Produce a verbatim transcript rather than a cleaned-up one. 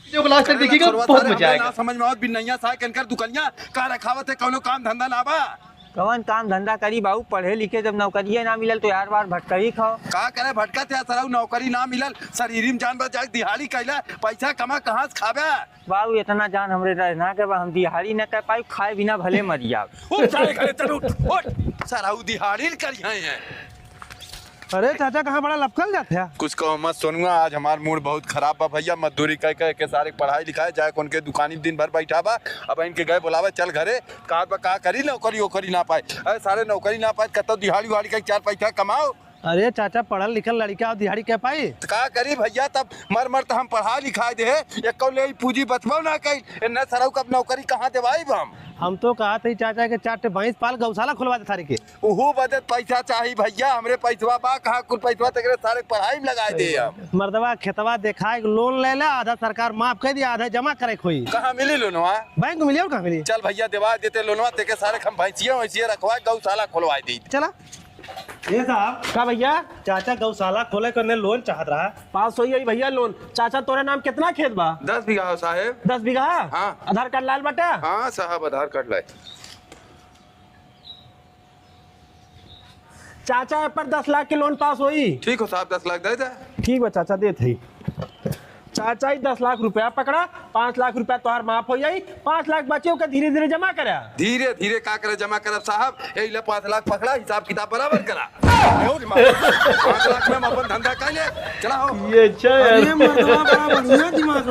वीडियो को लास्ट तक देखिएगा, बहुत मजा आएगा। ना समझ में आवत, बिनैया साय कनकर दुकनिया का रखावत है, कौनो काम धंधा ना बा। कवन काम धंधा करी बाबू, पढ़े लिखे जब नौकरिये ना मिलल तो यार बार भटकही खाओ। का करे भटकत है सरऊ, नौकरी ना मिलल, शरीर में जान बा, जाके दिहाड़ी कैला, पैसा कमा कहाँ से खाबे? बाबू इतना जान हमरे रह ना के बा, हम दिहाड़ी ना कर पाई, खाए बिना भले मर जाओ। उठ सारे घरे चल, उठ, उठ। सरऊ दिहाड़ी न करिहैं। अरे चाचा, कहाँ बड़ा लपकल जात है? कुछ कहो मत सोनुआ, आज हमार मूड बहुत खराब बा भैया। मजदूरी कह कह के सारे के पढ़ाई लिखाई, जाए कौन के दुकानी दिन भर बैठा बा। अब इनके गए बुलावे, चल घरे। कहा बा का करी, नौकरी ओकरी ना पाए। अरे सारे नौकरी ना पाए, कतौ दिहाड़ी उहाड़ी कहीं चार पैसा कमाओ। अरे चाचा, पढ़ल लिखल लड़का और दिहाड़ी कह पाई? त का करी भैया, तब मर मर त हम पढ़ा लिखाई दे, एक कौ ले पूंजी बचबो ना कई। इन्ने सरऊ कब नौकरी कहाँ देवाई हम? हम तो कहा थे चाचा के चार ठे भैंस पाल गौशाला खुलवा दे सारे के। ओहू बदे पैसा चाही भैया, हमरे पैसवा बा कहाँ, कुल पैसवा तेरे सारे पढ़ाई में लगाए दे हम। मर्दवा खेतवा देखाए के लोन ले ले, आधा सरकार माफ कर दी, आधा जमा करे के होई। कहाँ मिली लोनवा? बैंक में मिली और कहाँ मिली? चल भैया देवा देते लोनवा, तेके सारे हम भैंसिया वैसिया रखवाए, गौशाला खुलवाए दी। चला। ए साहब। का भैया? चाचा गौशाला खोले करने लोन चाहत रहा। पास होई भैया लोन। चाचा तोरे नाम कितना खेत बा? दस बीघा हो साहेब। दस बीघा? हाँ। आधार कार्ड लायल बाटे? हाँ साहब, आधार कार्ड लाए। चाचा, ए पर दस लाख के लोन पास होई। ठीक हो साहब, दस लाख दे दे। ठीक बा चाचा, देत हई। चाचा, ई दस लाख रुपया पकड़ा, पाँच लाख रुपया तोहार माफ हो जाई, पाँच लाख बचे ओके धीरे धीरे जमा करा। धीरे धीरे का करे जमा करब साहब, यही ले पाँच लाख पकड़ा, हिसाब किताब बराबर करा। पाँच लाख में हम अपन धंधा कर ले, चला हो। ये अच्छा है। अरे मर्दवा, बड़ा बढ़िया दिमाग